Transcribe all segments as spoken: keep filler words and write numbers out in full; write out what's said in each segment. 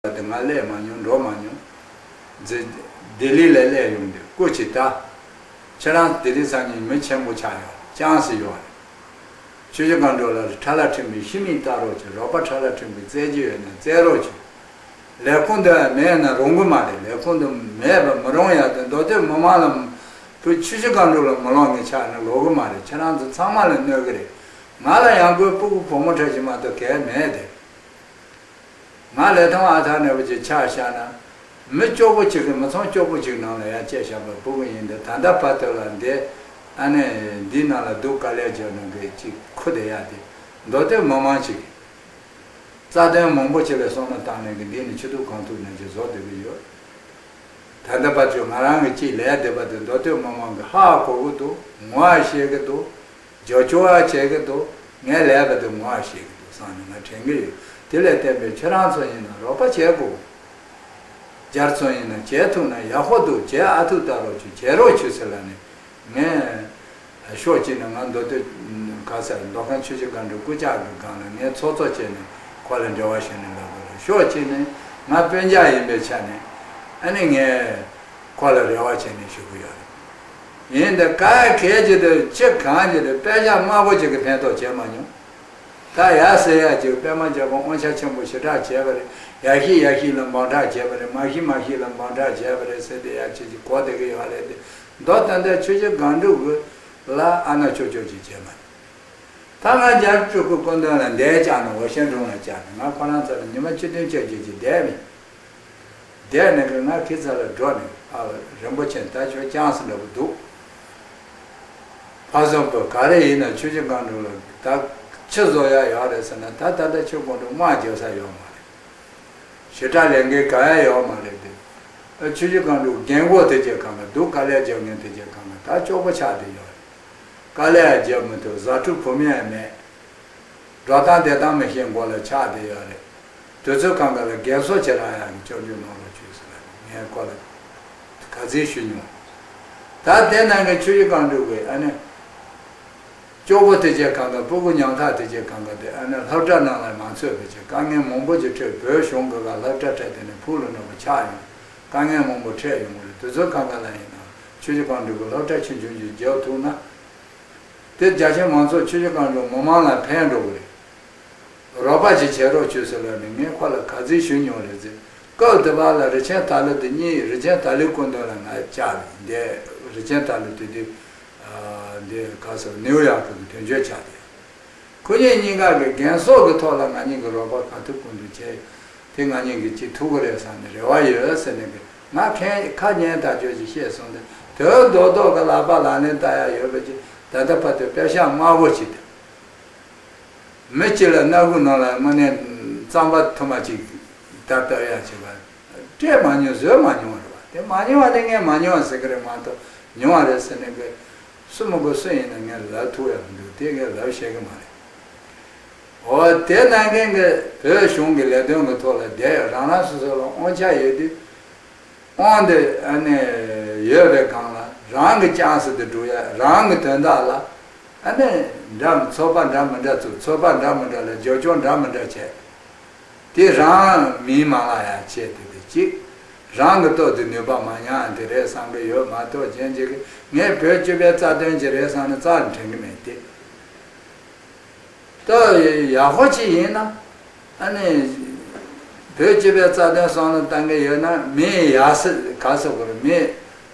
ལ་དེ་ང་སླེབས་མ་མྱོང་འགྲོ་མ་མྱོང་། ལྡི་ལི་ལ་སླེབས་ཡོང་དུས་སྐུ་མཁྱེན་ད། ཁྱེད་རང་ལྡི་ལི་སང་ཉིན་མི་ཆེན་པོ་ཆགས་ཡོད་ཅང་སི་ཡོད་རེད། ཆུ་བཞི་སྒང་དྲུག་ལ་ཁྲ་ལ་ཁྲིམས་པའི་ཤི་མིག་ལྟ་རོགས་བྱོས། རོགས་པ་ཁྲ་ལ་ཁྲིམས་པའི་བཙལ་རྒྱུ་ཡོད་ན་བཙལ་རོགས་བྱོས། ལས་ཁུངས་འདི་མེད་ན་རུང་གི་མ་རེད། ལས་ཁུངས་འདི་མེད་པ་མི་རུང་ཡ་དེ་མདོ་སྟོད་མི་མང་ལ་བོད་ཆུ་བཞི་སྒང་དྲུག་ལ་མི་ལོག་ངེས་ཆགས་ན་ལོག་གི་མ་རེད། ཁྱེད་རང་ཚོ་ཚང་མ་ལ་གནོད་གི་རེད། ང་ལ་ཡང་སྒོས་སྤུ་གུ་བུ་མོ་ཁྲ་ཞིག་མ་གཏོགས་གལ་མེད་དེ། ང་ལས་ཐོང་ཨ་ཐར་ནས་བུ་ཅིག་ཆགས་བཞག་ན། མི་སྐྱོ་པོ་ཅིག་གི་མི་ཚང་སྐྱོ་པོ་ཅིག་ནང་ལ་ཡང་སྐྱེས་བཞག་པའི་སྤུ་གུ་ཡིན་ཏེ། ད་ལྟ་བར་དུ་ལ་འདི་ཨ་ནི་འདིའི་ནང་ལ་སྡུག་དཀའ་ལས་བརྒྱབ་ནས་གི་ཅིག་ཁུར་བསྡད་ཡ་དེ་མདོ་སྟོད་མི་མང་ཅིག་གི་རྩ་དོན་མང་པོ་ཅིག་ལ་བསམ་བློ་བཏང་ནས་གི་འདི་ནི་ཆུ་ཐུག་གང་ཐུག་ནས་ཅིག་བཟོ་བསྡད་གི་ཡོད། ད་ལྟ་བར་དུ་ང་རང་གི་ཅིག་ལས་བསྡད་པ་དེ་མདོ་སྟོད་མི་མང་གི་ཧ་གོ་གི་འདུག་ངོ་ཨ་ཤེས་གི་འདུག་རྒྱབ་སྐྱོར་བ་བྱེད་ཀྱི་འདུག་ངས་ལས་པ་དེ་ངོ་ཨ་ཤེས་ཀྱི་འདུག་བསམ་ནས་ང་དྲན་གྱི་ཡོད། དེ་ལས་བརྟེན་པའི་ཁྱེད་རང་ཚོ་ཡིན་ན་རོགས་པ་བྱེད་དགོས། རྒྱ་ཚོ་ཡིན་ན་བྱེད་ཐུབ་ན་ཡག་པོ་འདུག་བྱེད་ཨ་ཐུག་ལྟ་རོགས་བྱོས། བྱེད་རོགས་བྱོས་ཟེར་ལ་ནི། ངས་ཕྱོགས་གཅིག་ནས་ང་མདོ་སྟོད་ག་ས་མདོ་ཁམས་ཆུ་བཞི་སྒང་དྲུག་སྐུ་ཕྱྭ་གི་སྒང་ལ་ངས་ཚོགས་གཙོ་བྱས་ནས་ཁོ་ལ་འབྲེལ་བ་བྱས་ནས་ལབ་དགོས་རེད། ཕྱོགས་གཅིག་ནས་ང་སྤུན་ཀྱག་ཡིན་པའི་ཆ་ནས་ཨ་ནི་ངས་ཁོ་ལ་རེ་བ་བྱས་ནས་ཞུ་གི་ཡོད་རེད། ཡིན་ཏེ་ག་གལ་ཅིག་ཏུ་ཅི་གང་ཅིག་ཏུ་དཔེ་ཆ་དམར་པོ་ཅིག་གིས་ཕན་ཐོགས་བྱས་མ་མྱོང་། ད་ཡ་ཟེར་ཡ་ཅིག་པད་མ་རྒྱལ་པོ་དབང་ཆ་ཆེན་པོ་ཞེ་དྲག་བྱས་པ་རེད། ཡ་ཤི་ཡ་ཤི་ལ་འབོམ་ཕྲག་བྱས་པ་རེད། མ་ཤི་མ་ཤི་ལ་འབོམ་ཕྲག་བྱས་པ་རེད་ཟེར་ཏེ་ཡ་ཅིག་ཅིག་གོ་བསྡད་གི་ཡོད་རེད་དེ། མདོ་དོན་དུ་ཆུ་བཞི་སྒང་དྲུག་གི་ལ་ཨ་ན་ཅོ་ཅོ་ཅིག་བྱས་མ་རེད། ད་ང་རྒྱལ་སྤྲུལ་སྐུ་སྐུ་མདུན་ལ་འདས་བཅར་ནས་འོ་ཤེན་སྒྲུང་ལ་བཅར་ནས་ང་ཁོ་རང་ཚོ་ལ་ཉི་མ་བཅུ་བདུན་བཅོ་བརྒྱད་ཅིག་བསྡད་མིན། བསྡད་ནས་གི་ང་ཁྱེད་ཚོ་ལ་འགྲོ་ནས་ཨ་རིན་པོ་ཆེ་ད་ཁྱོད་ཅང་སུ་འདྲ་པོ་འདུག་ཕ་བཟང་པོ་ག་རེ་ཡིན་ན་ཆུ་བཞི་སྒང་དྲུག་ལ་ད་ཆི་བཟོ་ཡ་ཡོད་རེད་ཟེར་ན། ད་ད་ལྟ་ཆུ་སྒང་དྲུག་དམག་རྒྱག་ས་ཡོད་མ་རེད། ཞེ་དྲག་ལས་འགན་ག་ཡ་ཡོད་མ་རེད་དེ། ཨ་ཆུ་བཞི་སྒང་དྲུག་རྒན་གོག་དེ་ཚོའི་སྒང་ལ་སྡུག་དཀའ་ལས་རྒྱག་མཁན་དེ་ཚོའི་སྒང་ལ་ད་སྐྱོ་པོ་ཆགས་བསྡད་ཡོད་རེད། དཀའ་ལས་རྒྱག་མི་ཐུབ། བཟའ་འཕྲུག་བུ་མོ་ཡང་མེད། འགྲོ་སྟངས་བསྡད་སྟངས་མི་ཤེས་མགོ་ལ་ཆགས་བསྡད་ཡོད་རེད། དུས་ཚོད་གང་ག་ལ་རྒན་གསོ་བྱེད་རག་ཡག་གི་སྐྱོན་བརྗོད་གནང་རོགས་བྱོས་ཟེར་ལ་ངས་ཁོ་ལ་ག་ཚོད་ཞུས་མྱོང་། ད་དེ་ནང་གི་ཆུ་བཞི་སྒང་དྲུག་གི་ཨ་ནི། སྐྱོ་པོ་དེ་ཚོའི་སྒང་ག་སྤུ་གུ་ཉམ་ཐག་དེ་ཚོའི་སྒང་ག་དེ་ཨ་ནི་སློབ་གྲྭ་ནང་ལ་མ་ཚུད་པའི་ཆེད་དཀའ་ངལ་མང་པོ་ཅིག་འཕྲད། བོད་གཞུང་གི་ཁ་སློབ་གྲྭ་སྤྲད་དེ་ནས་ཕུག་ལ་ནོར་བུ་ཆགས་ཡོང་། དཀའ་ངལ་མང་པོ་འཕྲད་ཡོང་གི་རེད། དུས་ཚོད་གང་ག་ལ་ཡིན་ན་ཆུ་བཞི་སྒང་དྲུག་གི་སློབ་གྲྭ་ཆུང་ཆུང་ཅིག་རྒྱག་ཐུབ་ན། དེ་རྒྱ་ཆེ་མང་ཚོགས་ཆུ་བཞི་སྒང་དྲུག་མི་མང་ལ་ཕན་འགྲོ་གི་རེད། རོགས་པ་ཅིག་བྱེད་རོགས་བྱོས་ཟེར་ལབ་ནས་ངས་ཁོ་ལ་ག་ཚོད་ཞུས་མྱོང་རེད་ཟེར། སྐབས་དེ་བར་ལ་རི་ཆེན་ཐར་ལེ་དེ་གཉིས། རི་ཆེན་ཐར་ལེ་སྐུ་མདུན་ལ་ང་བཅར་བས། འདི་རི་ཆེན་ཐར་ལེ་དེ་དུས་འདི་ག་ཟེར་ནིའུ་ཡོག་གི་དོན་གཅོད་ཆགས་ཏེ། ཁོ་གཉིས་གཉིས་ཀ་གི་རྒན་གསོ་གི་ཐོག་ལ་ང་གཉིས་ཀྱི་རོགས་པ་ག་ཐུབ་ཀུན་ཏུ་བྱས། དེ་ང་གཉིས་ཀྱིས་ཅིག་ཐུབ་ཀྱི་རེད་བསམ་ནས་རེ་བ་ཡོད་ཟེར་ནས་གི་ང་ཁས་ཁ་ཉན་ཐག་ཆོད་ཅིག་བཤད་སོང་སྟེ། དོན་རྡོག་རྡོག་གི་ལག་པ་ལག་ལེན་བསྟར་ཡ་ཡོད་པ་ཅིག་ད་ལྟ་བར་དུ་དཔེ་ཤག་དམར་པོ་ཅིག་དང་། མི་གཅིག་ལ་སྣ་ཁུག་ནང་ལ་དངོས་གནས་རྩམ་པ་ཐུར་མ་གཅིག་ད་ལྟ་ཡ་བྱེད་པ་སྤྲད་མ་མྱོང་བཟོས་མ་མྱོང་བ་རེད་བ། དེ་མ་མྱོང་བ་དེ་ངས་མ་མྱོང་བ་ཟེར་གི་རེད་མ་གཏོགས་མྱོང་བ་རེད་ཟེར་ནས་གི་སུ་མི་དགོས་སུ་ཡིན་ན་ངས་ལབ་ཐུབ་ཡ་མི་འདུག་དེ་ངས་ལབ་ཤེས་གི་མ་རེད། འོ་དེ་ནང་བཞིན་གི་བོད་གཞུང་གི་ལས་དོན་གི་ཐོག་ལ་བསྡད་ཡོད། རང་རང་སོ་སོ་ལ་དབང་ཆ་ཡོད་དུས། དབང་དེ་ཨ་ནི་ཡོད་པའི་སྒང་ལ་རང་གི་ཅང་སི་དེ་སྒྲུབ་ཡ། རང་གི་དོན་དག་ལ་ཨ་ནི་འདྲ་མི་ཚོགས་པ་འདྲ་མི་འདྲ་བཙུགས། ཚོགས་པ་འདྲ་མི་འདྲ་ལ་རྒྱབ་སྐྱོར་འདྲ་མི་འདྲ་བྱས། དེ་རང་མིང་མ་ལ་ཡ་བྱས་དེ་དེ་གཅིག་རང་གི་སྟོབས་དེ་ནུས་པ་མ་ཉམས་དེ་རེད་བསམ་གི་ཡོད་མ་གཏོགས་གཞན་གཅིག་གི་ངས་བོད་སྤྱི་པའི་རྩ་དོན་ཅིག་རེད་བསམ་ན་རྩ་ནས་དྲན་གི་མེད་དེ། ད་ཡག་པོ་ཅིག་ཡིན་ན་ཨ་ནི་བོད་སྤྱི་པའི་རྩ་དོན་བསམ་བློ་བཏང་གི་ཡོད་ན། མི་ཡག་ས་ག་ཟེར་དགོས་རེད། མི་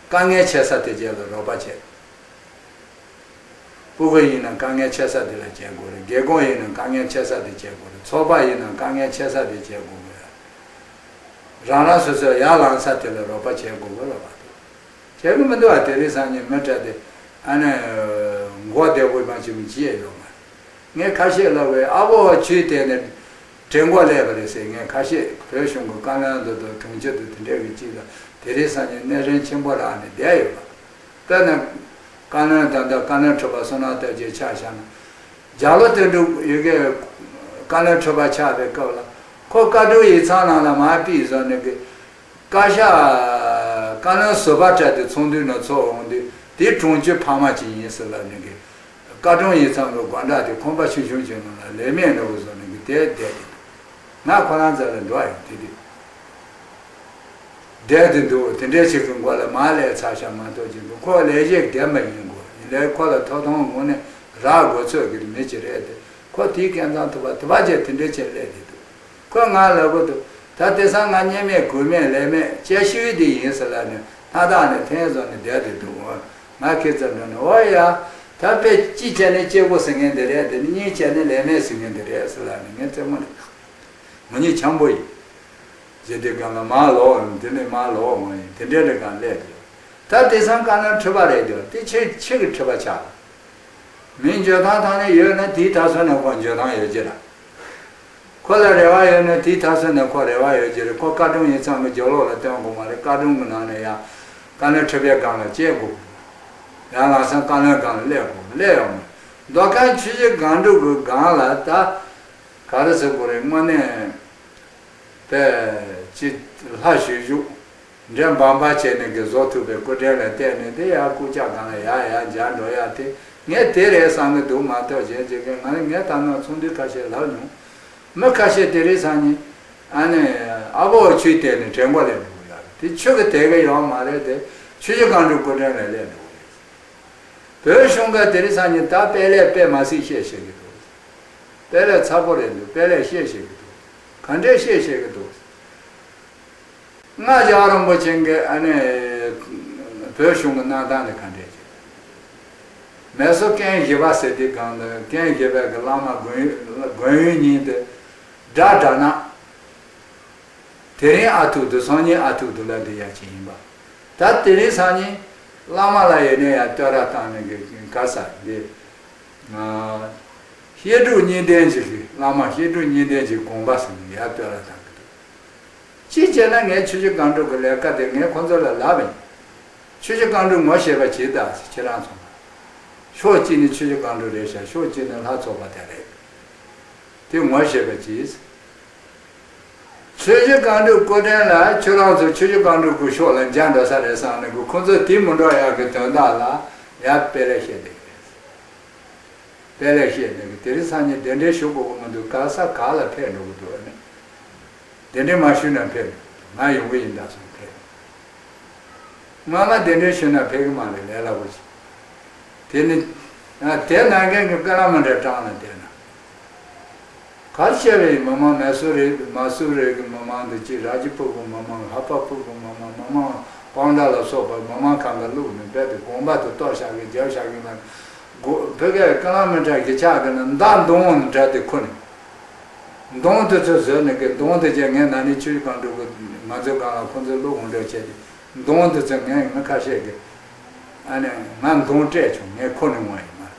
དཀའ་ངལ་ཆེ་ས་དེ་རྗེས་ལ་རོགས་པ་བྱེད། སྤུ་གུ་ཡིན་ན་དཀའ་ངལ་ཆེ་ས་དེ་ལ་བྱེད་དགོས་རེད། རྒན་གོག་ཡིན་ན་དཀའ་ངལ་ཆེ་ས་དེ་བྱེད་དགོས་རེད། ཚོགས་པ་ཡིན་ན་དཀའ་ངལ་ཆེ་ས་དེ་བྱེད་དགོས་རེད། རང་རང་སོ་སོའི་ཡར་ལངས་ས་དེ་ལ་རོགས་པ་བྱེད་དགོས་ཀྱི་རེད་བ། བྱེད་ཀྱི་མི་འདུག་བ། དེ་རིང་སང་ཉིན་མི་དྲག་དེ་ཨ་ནི་མགོ་བདེ་པོ་མ་བྱུང་བྱས་ཡོད་མ་རེད། ངས་ཁ་ཤས་ལབ་པས་ཨ་བོ་ཆུའི་སྟེང་ནས་དྲན་གོ་སླེབས་པ་རེད་ཟེར། ངས་ཁ་ཤས་བོད་གཞུང་གི་བཀའ་བློན་དུ་དང་དྲུང་ཆེ་དུ་དེ་འདྲས་ཀྱི་ཅིག་ལ་དེ་རིང་སང་ཉིན་སྣེ་རིན་ཆེན་པོ་རག་ནས་བསྡད་ཡོད་པ། དཔེར་ན། བཀའ་བློན་ད་ལྟ་བཀའ་བློན་ཁྲི་པ་བསོད་ནམས་རྡོ་རྗེ་ཆ་བཞག་ན། རྒྱ་ལོ་དོན་གྲུབ་ཡོད་ཀྱི་བཀའ་བློན་ཁྲི་པ་ཆགས་པའི་སྐབས་ལ་ཁོ་བཀའ་དྲུང་ཡིག་ཚང་ནང་ལ་མར་ཕུད་བཟོ་ནས་ཀྱི། བཀའ་ཤག་བཀའ་བློན་ཟུར་པ་སྤྲད་དེ་ཚོགས་འདུའི་ནང་ཚོགས་འོང་དུས་དེ་དྲུང་ཆེ་འཕར་མ་ཅིག་ཡིན་ཟེར་ལབ་ནས་ཀྱི། བཀའ་དྲུང་ཡིག་ཚང་གི་སྒོ་འགྲམ་དེ་ཁང་པ་ཆུང་ཆུང་ཅིག་ནང་ལ་ལས་མེད་འདྲ་བོ་བཟོ་ནས་ཀྱི་དེ་བསྡད་དེ་འདུག་ང་ཁོ་རང་རྩ་ལ་འགྲོ་ཡོང་དེ་དུས། བསྡད་དེ་འདུག་དེ་འདྲའི་ཞིག་གི་མགོ་ལ་མར་སླེབས་ཚར་ཤག་མ་གཏོགས་ཅིག་འདུག་ཁོ་ལས་བྱེད་བདེན་པ་ཡིན་དགོས། ཡིན་ལས་ཁོ་ལ་ཐོབ་ཐང་དངོས་གནས་རག་དགོས་ཚོད་ཀྱི་མི་ཅིག་རེད་དེ། ཁོ་དེའི་སྐལ་བཟང་ཐུབ་པ་དུ་བ་ཅན་དེ་འདྲའི་ཆེད་སླེབས་དེ་འདུག་ཁོས་ང་ལབ་གི་འདུག་ད་དེང་སང་ང་གཉེར་མེད་གུས་མེད་ལས་མེད་དཔྱད་ཞུ་ཡི་དེ་ཡིན་ཟེར་ལབ་ནས་སྣ་ཐག་ནས་འཐེན་བཟོ་ནས་བསྡད་དེ་འདུག་ང་ཁྱེད་ཚོ་འགྲོ་ནས་འོ་ཡ། ད་དཔེ་གཅིག་བྱས་ནས་སྐྱེ་དགུ་ཟེར་མཁན་དེ་རེད་དེ། གཉིས་བྱས་ནས་ལས་མེད་ཟེར་མཁན་དེ་རེད་ཟེར་ལབ་ནས་ངས་རྩེད་མོ་རེད། ང་གཉིས་འཆམ་པོ་ཡིན། ཟེར་དེ་སྒང་ལ་མར་ལོག་འོང་། དེ་ནས་མར་ལོག་འོང་ཡིན། དེ་འདྲའི་རེ་སྒང་སླེབས་དེ། ད་དེང་སང་བཀའ་བློན་ཁྲི་པ་རེད་དེ། དེ་ཆེ་ཆེ་གི་ཁྲི་པ་ཆགས། མི་འཇོན་ཐང་ཐང་ནས་ཡོད་ན་དེའི་དར་སྲོལ་ནས་ཁོ་འཇོན་ཐང་ཡོད་ཀྱི་ར། ཁོ་ལ་རེ་བ་ཡོད་ན་དེའི་དར་སྲོལ་ནས་ཁོ་རེ་བ་ཡོད་ཀྱི་རེད། ཁོ་བཀའ་དྲུང་ཡིན་ཙང་གི་རྒྱབ་ལོགས་ལ་སྟོན་དགོས་མ་རེད། བཀའ་དྲུང་གི་ནང་ནས་ཡང་བཀའ་བློན་ཁྲི་པའི་སྒང་ལ་སྐྱེལ་དགོས། ཡང་ལམ་སང་བཀའ་བློན་སྒང་ལ་སླེབས་དགོས། སླེབས་ཡོང་མ་མདོ་ཁམས་ཆུ་བཞི་སྒང་དྲུག་གི་སྒང་ལ་ད་ག་རེ་ཟེར་དགོས་རེད། དངོས་གནས་པས་ཅི་ལྷ་བཞུགས་བཞུགས་འདྲེ་འབར་འབར་བྱས་ནས་གི་བཟོ་ཐུབ་པའི་སྐུ་ཕྲེང་ལ་བལྟས་ནས་དེ་ཡར་རྐུབ་བཀྱག་སྒང་ལ་ཡར་ཡར་འབྱར་འགྲོ་ཡག་དེ་ངས་དེ་རེད་བསམ་གི་འདུག་མ་གཏོགས་གཞན་ཅིག་གིས་ང་ངས་ད་ནང་ཚོགས་འདུ་ཁ་ཤས་ལབ་མྱོང་། མི་ཁ་ཤས་དེ་རིང་སང་ཉིན་ཨ་ནི་ཨ་ཕོ་ཆུའི་སྟེང་ནས་དྲན་གོ་ལེན་འགྲོ་གི་ཡོད་རེད། དེ་ཆུ་གི་དེ་གི་ཡོད་མ་རེད་དེ། ཆུ་བཞི་སྒང་དྲུག་སྐུ་ཕྲེང་ལ་སླེབས་འགྲོ་གི་རེད། བོད་གཞུང་ག་དེ་རིང་སང་ཉིན་ད་དཔལ་ལས་དཔེ་མ་སྲིད་བཤད་བཤད་གི་འདུག་དཔལ་ལས་ཚ་པོ་རེད་འདུག་དཔལ་ལས་བཤད་བཤད་གི་འདུག་ག་འདྲས་བཤད་བཤད་གི་འདུག་སྔགས་རྒྱལ་བ་རིན་པོ་ཆེ་གི་ཨ་ནི་བོད་གཞུང་གི་གནང་སྟངས་དེ་ག་འདྲས་བྱེད། མེ་སོར་ཀན་བཞི་པ་ཟེར་དེ་སྒང་དུ་ཀན་བཞི་པའི་གི་བླ་མ་དགོན་དགོན་ཡུལ་གཉིས་དེ་དགྲ་དགྲ་ནག་དེ་རིང་ཨ་ཐུག་ཏུ་སང་ཉིན་ཨ་ཐུག་ཏུ་ལ་འདི་ཡ་ཅི་ཡིན་པ། ད་དེ་རིང་སང་ཉིན་བླ་མ་ལ་ཡོད་ནས་ཡ་བསྟོད་ར་བཏང་ནས་གི་ག་ས་འདི། བཤད་སྒྲུབ་གཉིས་ལྡན་གྱི་བླ་མ་བཤད་སྒྲུབ་གཉིས་ལྡན་གྱི་དགོངས་པ་ཟེར་ནས་ཡ་བསྟོད་ར་བཏང་གི་འདུག་ཅི་བྱས་ན་ངས་ཆུ་བཞི་སྒང་དྲུག་གི་ལས་ཀ་དེ་ངས་ཁོང་ཚོ་ལ་ལབ་པ་ཡིན། ཆུ་བཞི་སྒང་དྲུག་ངོ་ཤེས་པ་བྱེད་ད་ཟེར་ཁྱེད་རང་ཚོ་ལ། ཕྱོགས་གཅིག་ནས་ཆུ་བཞི་སྒང་དྲུག་རེད་ཤག་ཕྱོགས་གཅིག་ནས་ལྷ་ཚོགས་པ་དེ་རེད། དེ་ངོ་ཤེས་པ་གྱིས། ཆུ་བཞི་སྒང་དྲུག་སྐུ་ཕྲེང་ལ་ཁྱོད་རང་ཚོ་ཆུ་བཞི་སྒང་དྲུག་གི་ཕྱོགས་ལ་འཇགས་འགྲོ་ས་རེད་བསམ་ནས་གི་ཁོ་ཚོ་དེ་མི་འགྲོ་ཡག་གི་དོན་དག་ལ་ཡར་དཔེ་ལེགས་བཤད་བསྡད་ཀྱི་རེད། དཔེ་ལེགས་བཤད་བསྡད་ཀྱི་དེ་རིང་སང་ཉིན་གདན་འདྲེན་ཞུ་དགོས་ཀྱི་མི་འདུག་ག་ས་ག་ལ་ཕེབས་འགྲོ་གི་འདུག་ཨ་ནི། གདན་འདྲེན་མ་ཞུས་ན་ཕེབས་འགྲོ་གི་འདུག་ང་ཡོང་གི་ཡིན་ད་སོང་ཕེབས། སྔ་མ་གདན་འདྲེན་ཞུས་ན་ཕེབས་ཀྱི་མ་རེད་ལས་སླ་པོ་ཞིག་དེ་ནི། དེ་ནང་མཁན་གྱི་ཀ་ལ་མི་འདྲ་གྲངས་ལ་བསྡད་ན། ག་བཤད་པའི་མི་མང་མེ་སོར་རེད་མ་སུ་རེད་གི་མི་མང་འདི་ཅི་ར་ཇི་ཕུག་གི་མི་མང་ཧ་པ་ཕུག་གི་མི་མང་མི་མང་སྤང་ཁྲ་ལ་སོགས་པ་མི་མང་གང་ག་བླུགས་ནས་རྦད་དེ་དགོངས་པ་དུ་གཏོར་བཞག་གི་རྒྱབ་བཞག་གི་ན། བོད་སྐད་ཀ་ལ་མི་འདྲ་གི་ཆགས་གི་ན་མདའ་མདུང་འདྲ་དེ་ཁུར་ནས། མདུང་དེ་ཚོ་བཟོས་ནས་གི་མདུང་དེ་རྗེས་ངས་ན་ནིང་ཆུ་བཞི་སྒང་དྲུག་གི་ང་ཚོའི་སྒང་ལ་ཁོང་ཚོས་བླུགས་འོང་འདྲ་བྱས་ཏེ་མདུང་དེ་ཚོ་ངས་མི་ཁ་ཤས་ཀྱི་ཨ་ནི་ང་མདུང་སྤྲད་བྱུང་ངས་ཁུར་ནས་འོང་ཡིན་མ་རེད།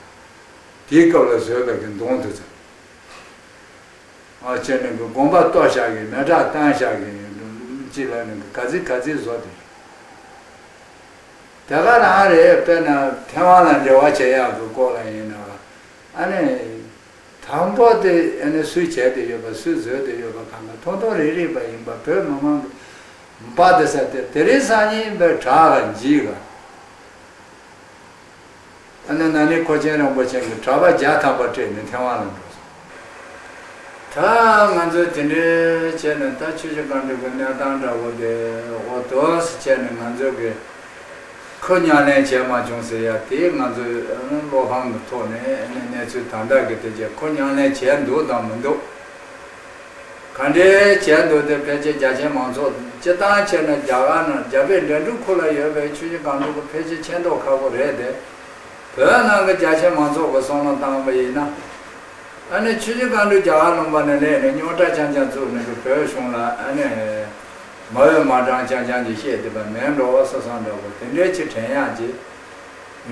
དེའི་སྐབས་ལ་བཟོས་པའི་གི་མདུང་དེ་ཚོ་ཨ་བྱས་ནས་གི་དགོངས་པ་གཏོར་བཞག་གི་མེ་སྲེག་བཏང་བཞག་གི་ཅི་ལ་ནི་ག་ཚིག་ག་ཚིག་བཟོ་དེ་རེད། དེ་ག་རང་རེད། དཔེར་ན་ཐེ་ཝན་ལ་འབྲེལ་བ་བྱེད་ཡག་གི་སྐོར་ལ་ཡིན་ན་ཨ་ནི། དང་པོ་དེ་ཨ་ནི་སུས་བྱས་ཏེ་ཡོད་པ་སུས་བཟོས་ཏེ་ཡོད་པ་གང་ག་ཐོང་ཐོང་རིག་རིག་པ་ཡིན་པ་བོད་མི་མང་གི་འབའ་དེ་ས་དེ་དེ་རིང་སང་ཉིན་པའི་བྲག་ག་འཇིག་ག་ཨ་ནི་ན་ནིང་ཁོ་ཆེན་རིན་པོ་ཆེ་གི་གྲྭ་པ་བརྒྱ་ཐམ་པ་སྤྲད་ནས་ཐེ་ཝན་ལ་འགྲོ་སོང་། ད་ང་ཚོས་དེ་འདྲའི་བྱས་ནས་ད་ཆུ་བཞི་སྒང་དྲུག་གི་གནས་སྟངས་འདྲ་བོ་དེ་འོ་དོ་སི་བྱས་ནས་ང་ཚོས་གི་ཁོ་ཉམས་ལེན་བྱས་མ་བྱུང་ཟེར་ཡ་དེ་ང་ཚོའི་བློ་ཕམ་གྱི་ཐོག་ནས་གནས་ཚུལ་ད་ལྟ་གི་དེ་རྗེས་ཁོ་ཉམས་ལེན་བྱས་འདུག་དང་མི་འདུག་ག་འདྲའི་བྱས་འདུག་དེ་ཕལ་ཆེར་རྒྱ་ཆེའི་མང་ཚོགས་སྤྱི་བཏང་བྱས་ན་རྒྱ་གར་ནང་རྒྱ་བལ་འབྲས་འབྲུག་ཁུལ་ལ་ཡོད་པའི་ཆུ་བཞི་སྒང་དྲུག་གི་ཕལ་ཆེར་མཁྱེན་རྟོགས་ཁག་པོ་རེད་དེ། བོད་ནང་གི་རྒྱ་ཆེའི་མང་ཚོགས་ཀྱི་བསམ་བློ་བཏང་བ་ཡིན་ན། ཨ་ནི་ཆུ་བཞི་སྒང་དྲུག་རྒྱ་གར་ལུང་པ་ནས་སླེབས་ནས་རྙོག་དྲ་རྐྱང་རྐྱང་བཙུགས་ནས་གི་བོད་གཞུང་ལ་ཨ་ནི་མ་འོས་མ་དྲང་རྐྱང་རྐྱང་ཅིག་བཤད་བསྡད་པ་མིན་འགྲོ་བ་སོ་སོ་འདྲ་པོ་དེ་འདྲའི་ཅིག་དྲན་ཡག་ཅིག་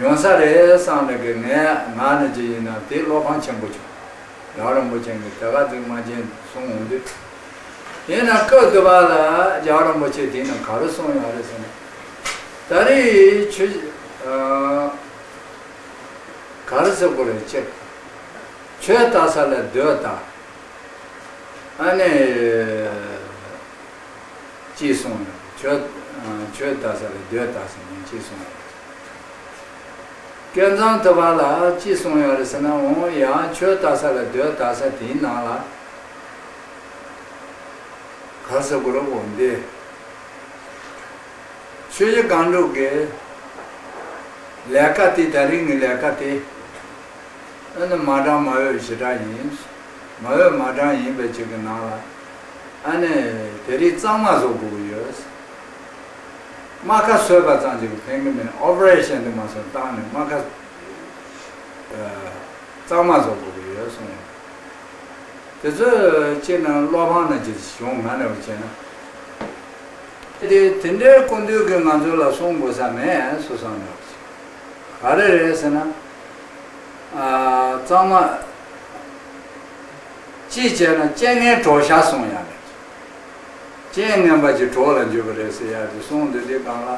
ཡོང་ས་རེད་བསམ་ནས་གི་ངས་ང་ནི་ཅིག་ཡིན་ན་དེ་བློ་ཕམ་ཆེན་པོ་བྱུང་། རྒྱལ་བ་རིན་པོ་ཆེ་གིས་དེ་ག་ཅིག་མ་བྱན་གསུང་འོང་དུས། ཡིན་ན་སྐབས་དུ་བ་ལ་རྒྱལ་བ་རིན་པོ་ཆེ་དེ་ནི་ག་རེ་གསུངས་ཡོད་རེད་ཟེར་ན། ད་རེས་ཆོས་ཨ། ག་རེ་ཟེར་དགོས་རེད་ཅེ། ཆོས་ལྟ་ས་ལ་སྡོད་ལྟ། ཨ་ནི། ཅེས་གསུངས་ཡོད། ཆོས་ཨ། ཆོས་ལྟ་ས་ལ་སྡོད་ལྟ་ཟེར་ནས་ཅེས་གསུངས་ཡོད། ཀུན་བཟང་ཐུབ་པ་ལ་ཅེས་གསུངས་ཡོད་རེད་ཟེར་ན་འོང་ཡང་ཆོས་ལྟ་ས་ལ་སྡོད་ལྟ་ས་དེའི་ནང་ལ། ག་རེ་ཟེར་དགོས་རེད་འོ་འདི། ཆོས་རྗེ་སྒང་དྲུག་གི་ལས་ཀ་དེ། ད་རིང་གི་ལས་ཀ་དེ་ཨ་ནི་མ་དྲང་མ་འོས་ཞེ་དྲག་ཡིན། མ་འོས་མ་དྲང་ཡིན་པའི་ཅིག་གི་ནང་ལ་ཨ་ནི་དེ་རིང་གཙང་མ་བཟོ་དགོས་ཀྱི་ཡོད། རྨ་ཁ་བཟོས་པ་ཙམ་ཅིག་གིས་ཕན་གྱི་མེད། ཨོ་པ་རེ་ཤན་དུ་མ་སོང་བཏང་ནས་རྨ་ཁ་གཙང་མ་བཟོ་དགོས་ཀྱི་ཡོད་གསུངས་ཡོད། དེ་ཚོ་སྤྱིར་ན་བློ་ཕམ་ན་ཅིག་བྱུང་། ང་འདྲ་བོ་བྱས་ན། དེ་དེ་འདྲའི་སྐུ་མདུན་གྱིས་ང་ཚོ་ལ་གསུང་དགོས་ས་མེད་བསམ་བསམ་འདྲ་བོ་ཅིག་ག་རེ་རེད་ཟེར་ན། ཨ། གཙང་མ། གཅིག་བྱས་ན་རྐྱེན་ངན་གྲོགས་ཤར་གསུང་ཡ་རེད། རྐྱེན་ངན་པ་ཅིག་གྲོགས་ལ་འཇུག་པ་རེད་ཟེར་ཡ་དེ་གསུང་འདུག་དེ་སྒང་ལ།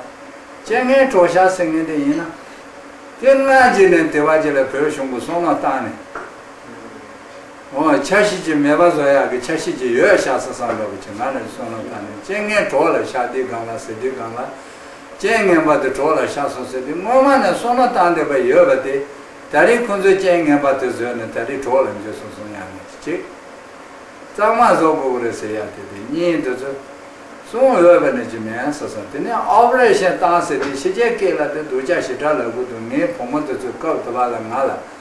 རྐྱེན་ངན་གྲོགས་ཤར་ཟེར་མཁན་དེ་ཡིན་ན། དེ་སྔ་རྗེས་ནས་དེ་བ་ཅིག་ལ་བོད་གཞུང་གི་བསམ་བློ་བཏང་ནས། འོ། འཆར་གཞི་ཅིག་མེད་པ་བཟོ་ཡག་གི་འཆར་གཞི་ཅིག་ཡོད་ཤག་བསམ་བསམ་འདྲ་བོ་ཅིག་ང་ལ་བསམ་བློ་བཏང་ནས། རྐྱེན་ངན་གྲོགས་ལ་ཤར་དེའི་སྒང་ལ་ཟེར་དུས་སྒང་ལ། རྐྱེན་ངན་པ་དེ་གྲོགས་ལ་ཤར་སོང་ཟེར་དུས། སྔོན་མ་ནས་བསམ་བློ་བཏང་བསྡད་པ་ཡོད་པ་དེ། ད་རིང་ཁོང་ཚོས་རྐྱེན་ངན་པ་དེ་བཟོས་ནས་ད་རིང་གྲོགས་ལ་འགྱུར་སོང་གསུང་ཡག་མེད་ཅིག་གཙང་མ་བཟོ་དགོས་ཀྱི་རེད་ཟེར་ཡག་དེ། དེ་གཉིས་དེ་ཚོ་གསུང་འོས་པ་ནི་ཅིག་མེད་བསམ་བསམ། དེ་ནས་ཨོ་པ་རེ་ཤན་བཏང་ཟེར་དུས་ཕྱི་རྒྱལ་སྐད་ལ་དེ་སྡུག་ཅག་ཞེ་དྲག་ལབ་ཀྱི་འདུག་ངའི་བུ་མོ་དེ་ཚོས་སྐབས་དེ་བ་ལ་ང་ལ།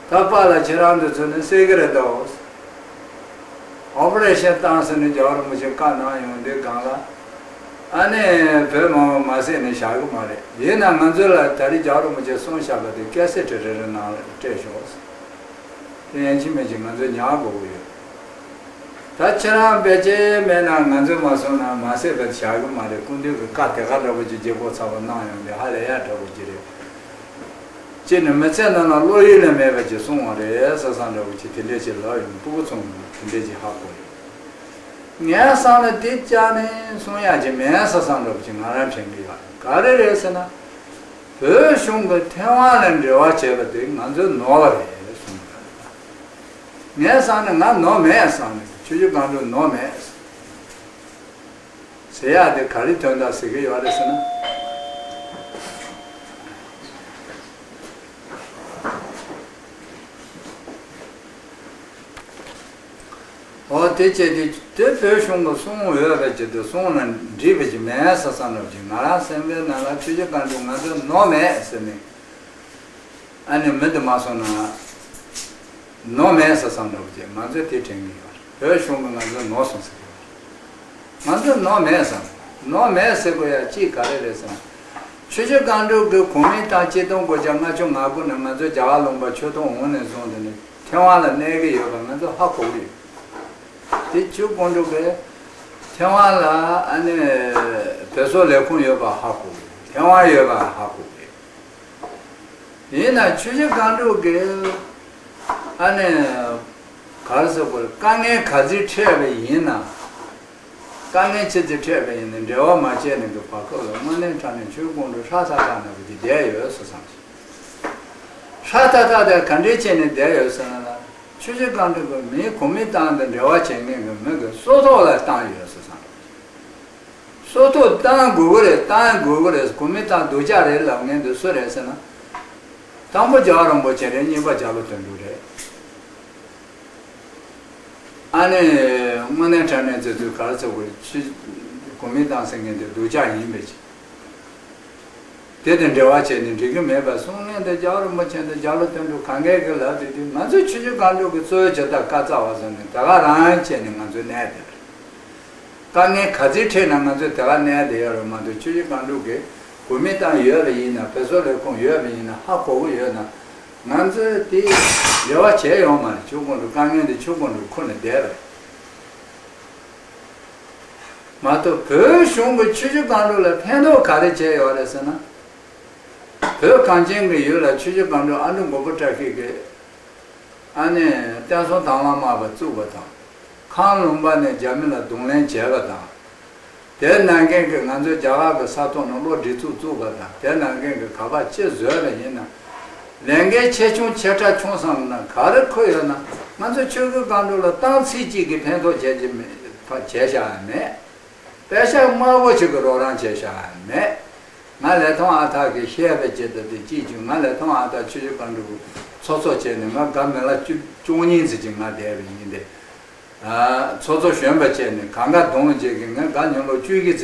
ད་པཱ་ལགས་ཁྱེད་རང་ཚོ་ཚོ་ནི་ཟེར་གྱི་རེད་དོ། ཨོ་པ་རེ་ཤན་བཏང་ཟེར་ནས་རྒྱལ་བ་རིན་པོ་ཆེ་བཀའ་གནང་ཡོང་དུས་སྒང་ལ། ཨ་ནི་བོད་མང་པོ་མ་བསད་ནས་བཞག་གི་མ་རེད། ཡིན་ན་ང་ཚོ་ལ་ད་རེས་རྒྱལ་བ་རིན་པོ་ཆེས་གསུངས་བཞག་པ་དེ་ཀེ་སེ་ཊི་རེ་རེ་ནང་ལ་སྤྲད་ཤོག་དེ་ཡན་ཆད་མིན་གྱི་ང་ཚོས་ཉར་དགོས་ཀྱི་ཡོད། ད་ཁྱེད་རང་ཕལ་ཆེར་མེད་ན། ང་ཚོས་མ་གསུངས་ན་མ་བསད་པ་བཞག་གི་མ་རེད། སྐུ་མདུན་གྱི་བཀའ་དེ་ག་འདྲ་པོ་ཅིག་བརྗེ་པོ་ཚ་པོ་གནང་ཡོང་དུས་ཧ་ལས་ཡག་འདྲ་པོ་ཅིག་རེད། སྤྱིར་ནི་མི་ཚེ་ནང་ལ་བློ་ཡུལ་ལས་མེད་པ་ཅིག་གསུངས་པ་རེད་བསམ་བསམ་འདྲ་པོ་ཅིག་དེ་འདྲས་ཅིག་ལབ་ཡོང་། སྤུ་གུ་ཚོ་དེ་འདྲས་ཅིག་ཧ་གོ་ཡོད། ངས་བསམ་ན་དེ་བཅག་ནས་གསུང་ཡག་ཅིག་མེད་བསམ་བསམ་འདྲ་པོ་ཅིག་ང་རང་དྲན་གྱི་ཡོད། ག་རེ་རེད་ཟེར་ན། བོད་གཞུང་གིས་ཐེ་ཝན་ལ་འབྲེལ་བ་བྱས་པ་དེ་ང་ཚོའི་ནོར་བ་རེད་གསུངས་ཡོད། ངས་བསམ་ན་ང་ནོར་མེད་བསམ་ནས། ཆུ་བཞི་སྒང་དྲུག་ནོར་མེད་ཟེར་ཡག་དེ་ག་རེ་དོན་དག་ཟེར་གྱི་ཡོད་རེད་ཟེར་ན། འོ། དེ་བྱས་དུས་དེ་བོད་གཞུང་གིས་གསུང་འོས་པ་ཅིག་དང་གསུང་ན་འགྲིག་པ་ཅིག་མེད་བསམ་བསམ་འདྲ་པོ་ཅིག་ང་རང་སེམས་པའི་ནང་ལ། ཆུ་བཞི་སྒང་དྲུག་ང་ཚོའི་ནོར་མེད་ཟེར་ནས། ཨ་ནི་མི་དེ་མ་གསུངས་ན་ནོར་མེད་བསམ་བསམ་འདྲ་པོ་ཅིག་ང་ཚོས་དེ་དྲན་གྱི་ཡོད། བོད་གཞུང་གིས་ང་ཚོའི་ནོར་སོང་ཟེར་གྱི་ཡོད། ང་ཚོའི་ནོར་མེད་བསམ། ནོར་མེད་ཟེར་དགོས་ཡག་གཅིག་ག་རེ་རེད་ཟེར་ན། ཆུ་བཞི་སྒང་དྲུག་གི་གོ་མིན་ཏང་ཆིག་སྟོང་དགུ་བརྒྱ་ལྔ་བཅུ་ང་དགུ་ནས་ང་ཚོའི་རྒྱ་གར་ལུང་པ་ཆོས་ཐོག་འོང་ནས་བཟུང་སྟེ་ནི་ཐེ་ཝན་ལ་གནས་ཀྱི་ཡོད་པ་ང་ཚོ་ཧ་གོ་གི་ཡོད། དེ་ཆུ་སྒང་དྲུག་གིས་ཐེ་ཝན་ལ་ཨ་ནི་བོད་སོག་ལས་ཁུངས་ཡོད་པ་ཧ་གོ་གི་ཡོད། ཐེ་ཝན་ཡོད་པ་ཧ་གོ་གི་ཡོད། ཡིན་ན་ཆུ་བཞི་སྒང་དྲུག་གིས་ཨ་ནི་ག་རེ་ཟེར་དགོས་རེད། དཀའ་ངལ་ག་ཚོད་འཕྲད་པ་ཡིན་ན། དཀའ་ངལ་ཆེ་ཚོད་འཕྲད་པ་ཡིན་ན་འབྲེལ་བ་མ་བྱས་ནས་ཀྱི་བར་སྐབས་ལ་དངོས་གནས་དྲང་གནས་ཆུ་སྒང་དྲུག་ཧྲ་ཐག་ཐག་ནས་ཀྱི་བསྡད་ཡོད་བསམ་བསམ་ཞིག་ཧྲ་ཐག་ཐག་དེ་ག་འདྲས་བྱས་ནས་བསྡད་ཡོད་ཟེར་ན། ཆུ་བཞི་སྒང་དྲུག་གི་མིའི་གོ་མིན་ཏང་དང་འབྲེལ་བ་བྱེད་མཁན་གྱི་མི་གི་སྲོག་ཐོག་ལ་བཏང་ཡོད་བསམ་བསམ། སྲོག་ཐོག་བཏང་དགོས་ཀྱི་རེད། བཏང་དགོས་ཀྱི་རེད། གོ་མིན་ཏང་སྡུག་ཅག་རེད་ལབ་མཁན་དེ་སུ་རེད་ཟེར་ན། དང་པོ་རྒྱལ་བ་རིན་པོ་ཆེ་རེད། གཉིས་པ་རྒྱ་ལོ་དོན་གྲུབ་རེད། ཨ་ནི་དངོས་གནས་དྲང་གནས་ཚོད་ཚོད་ག་རེ་ཚོད་དགོས་ཆུ་གོ་མིན་ཏང་ཟེར་མཁན་དེ་སྡུག་ཅག་ཡིན་པས། དེ་དང་འབྲེལ་བ་བྱས་ནས་འགྲིག་གི་མེད་པ་གསུང་མཁན་དེ་རྒྱལ་བ་རིན་པོ་ཆེ་དང་རྒྱ་ལོ་དོན་གྲུབ་གང་གས་ཀྱིས་ལབ་བསྡད་དུས། ང་ཚོས་ཆུ་བཞི་སྒང་དྲུག་གི་གཙོ་བོའི་བྱེད་ཐབས་བཀའ་སྩལ་བ་བཟུང་ནས་དེ་ག་རང་བྱས་ནས་ང་ཚོས་གནས་བསྡད་པ་རེད། དཀའ་ངལ་ག་ཚོད་འཕྲད་ན་ང་ཚོས་དེ་ག་གནས་བསྡད་ཡོད་རེད་མ་གཏོགས། ཆུ་བཞི་སྒང་དྲུག་གི་གོ་མིན་ཏང་ཡོད་པ་ཡིན་ན། བོད་སོག་ལས་ཁུངས་ཡོད་པ་ཡིན་ན། ཧ་གོ་གི་ཡོད་ན། ང་ཚོས་དེ་འབྲེལ་བ་བྱས་ཡོང་མ་རེད། ཆུ་སྒང་དྲུག་དཀའ་ངལ་འདི་ཆུ་སྒང་དྲུག་ཁུར་ནས་བསྡད་པ་རེད་མ་གཏོགས། བོད་གཞུང་གིས་ཆུ་བཞི་སྒང་དྲུག་ལ་ཕན་ཐོགས་ག་རེ་བྱས་ཡོད་རེད་ཟེར་ན། བོད་གངས་ཅན་གྱི་ཡུལ་ལ་ཆུ་བཞི་སྒང་དྲུག་ཨ་འབྲུག་མགོན་པོ་བཀྲ་ཤིས་ཀྱིས་ཨ་ནི་བསྟན་སྲུང་དྭང་བླངས་དམར་པོ་བཙུགས་པ་དང་། ཁམས་ལུང་པ་ནས་རྒྱ་མི་ལ་གདོང་ལེན་བྱས་པ་དང་། དེ་ནང་བཞིན་གྱི་ང་ཚོའི་རྒྱ་གར་གྱི་ས་ཐོག་ནང་གློ་སྒྲིག་འཛུགས་བཙུགས་པ་དང་། དེ་ནང་བཞིན་གྱི་ག་པར་ཅི་བཟོས་པ་ཡིན་ན། ལས་འགན་ཆེ་ཆུང་ཆེ་ཕྲ་ཆུང་ཙམ་ན་ག་རེ་འཁུར་ཡོད་ན། ང་ཚོ་ཆུ་བཞི་སྒང་དྲུག་ལ་སྟངས་ཚིག་གཅིག་གིས་ཕན་ཐོགས་བྱས་ཀྱི་མེད། བྱས་བཞག་ཡང་མེད། པེ་ཤག་དམར་པོ་ཞིག་གིས་རོགས་རམ་བྱས་བཞག་ཡང་མེད། ང་ལི་ཐང་ཨ་ཐག་གིས་བཤད་པའི་ཆེད་དུ་དེ་གཅིག་བྱུང་། ང་ལི་ཐང་ཨ་ཐག་ཆུ་བཞི་སྒང་དྲུག་ཚོགས་གཙོ་བྱས་ནས་ང་དགའ་མི་ལ་བཅུ་བཅུ་གཉིས་ཙམ་ཅིག་ང་བསྡད་པ་ཡིན་ཏེ། ཨ། ཚོགས་གཙོ་གཞོན་པ་བྱས་ནས་གང་ག་གདོང་བྱས་ཀྱི་ང་དགའ་ཉིན་ལོ་བཅུ་གཅིག་ཙམ།